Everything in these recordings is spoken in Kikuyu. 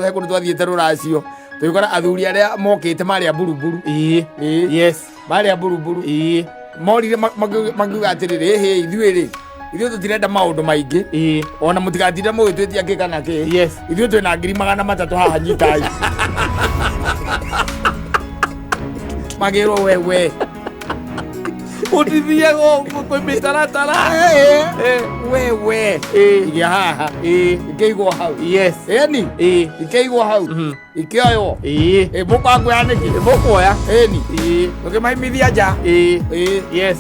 he kũndũ twathiĩte rũracio, tũgĩkora athuri arĩa mokĩte marĩ a mburumburu. Ĩĩ. Marĩ a mburumburu. Morire makiuga atĩrĩrĩ, ĩhĩ, ithuĩ rĩ, ithuĩ tũtirenda maũndũ maingĩ, ona mũtigatinde mũgĩtwĩtia kĩ kana kĩ. Ithuĩ twĩna 300,000 haha, nyitai. Magĩrwo wewe. Ũtithiaga ũguo kwĩ mĩtaratara. Wewe. Igia haha. Ikĩigwo hau. Ĩni. Ikĩigwo hau. Ikĩoywo. Mũkwakuoya nĩkĩ? Mũkuoya. Ĩni. Tũkĩmaimithia nja. Ĩĩ.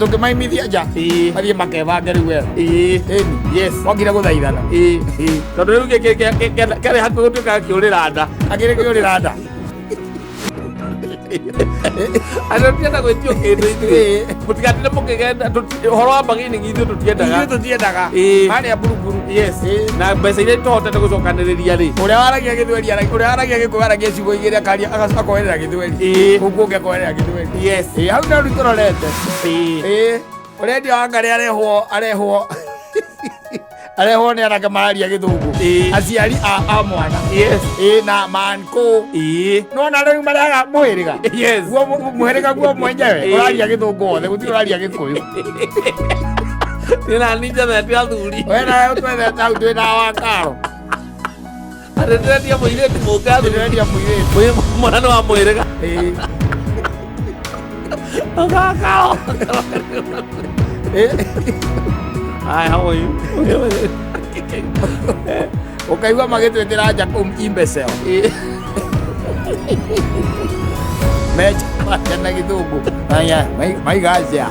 Tũkĩmaimithia nja. Mathiĩ makebange rĩu wega. Ĩni. Mokire gũthaithana. Tondũ rĩu kĩarĩ hakuhĩ gũtuĩka kĩũrĩra nda. Akĩrĩ kĩũrĩra nda. Andũ tũtienda gwĩtio kĩndũ ithuĩ. Mũtigatinde mũkĩgenda ũhoro wa bargaining ithuĩ tũtiendaga. Ithuĩ tũtiendaga. Marĩa mburuburu. Na mbeca iria tũhotete gũcokanĩrĩria rĩ. Ũrĩa waragia gĩthweri ũrĩa waragia gĩkũyũ aragia ciugo igĩrĩ akaria akoerera gĩthweri. Kũu kũngĩ akoerera gĩthweri. Ĩĩ, hau nĩ rĩu tũrorete. Ĩĩ, ũrendia wa ngarĩ arehwo arehwo nĩ anake mararia gĩthũngũ. Aciari a mwana. Ĩĩ, na mankũ. Nona rĩu marehaga mũhĩrĩga. Guo mũhĩrĩga guo mwenyewe ũraria gĩthũngũ wothe, gũtirĩ ũraria gĩkũyũ. Nĩ na niĩ njethete athuri. We nawe ũtwethete hau twĩ na wakaro. Atĩ ndĩrendia mũirĩtu mũke athuri. Ndĩrendia mũirĩtu. Mwana nĩ wa mũhĩrĩga. Ũgakao. Hi, how are you? Ũkaigua magĩtwĩtĩra nja kũu imbecile. Mecha na gĩthũngũ. Aya, maigacia.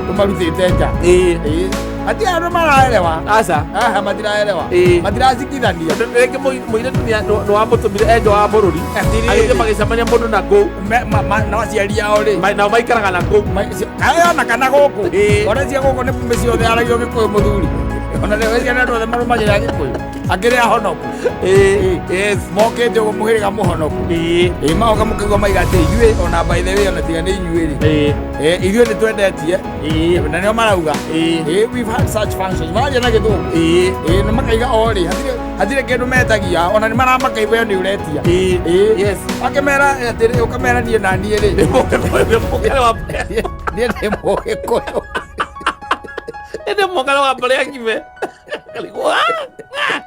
Tũmarutĩte nja. Hatirĩ andũ maraerewa. Aca. Aha, matiraerewa. Matiracikithania. Tondũ rĩngĩ mũirĩtu nĩ wamũtũmire enja wa bũrũri. Atĩrĩrĩ. Agĩthiĩ magĩcemania mũndũ na kũu. Na aciari ao rĩ. Nao maikaraga na kũu. Kaĩ ona kana gũkũ. Ona cia gũkũ nĩ mĩciĩ yothe yaragio gĩkũyũ mũthuri. Ona rĩu ciana andũ othe marũmagĩrĩra gĩkũyũ. Akĩrĩ ahonoku. Mokĩte ũguo mũhĩrĩga mũhonoku. Ĩĩ, magoka mũkaigua maiga atĩ ithuĩ ona by the way ona tiga nĩ inyuĩ rĩ. Ithuĩ nĩ twendetie. Na nĩo marauga. We've had such functions. Mararia na gĩthũngũ. Ĩĩ, na makaiga o rĩ, hatirĩ kĩndũ metagia ona nĩ maramaka we nĩ ũretia. Akĩmera atĩrĩ, ũkamera niĩ na niĩ rĩ. Mũkere wa Niĩ ndĩ mũgĩkũyũ. Ĩndĩ mũkere wa mbarĩ ya Kibe. Karigwo, "Ah!"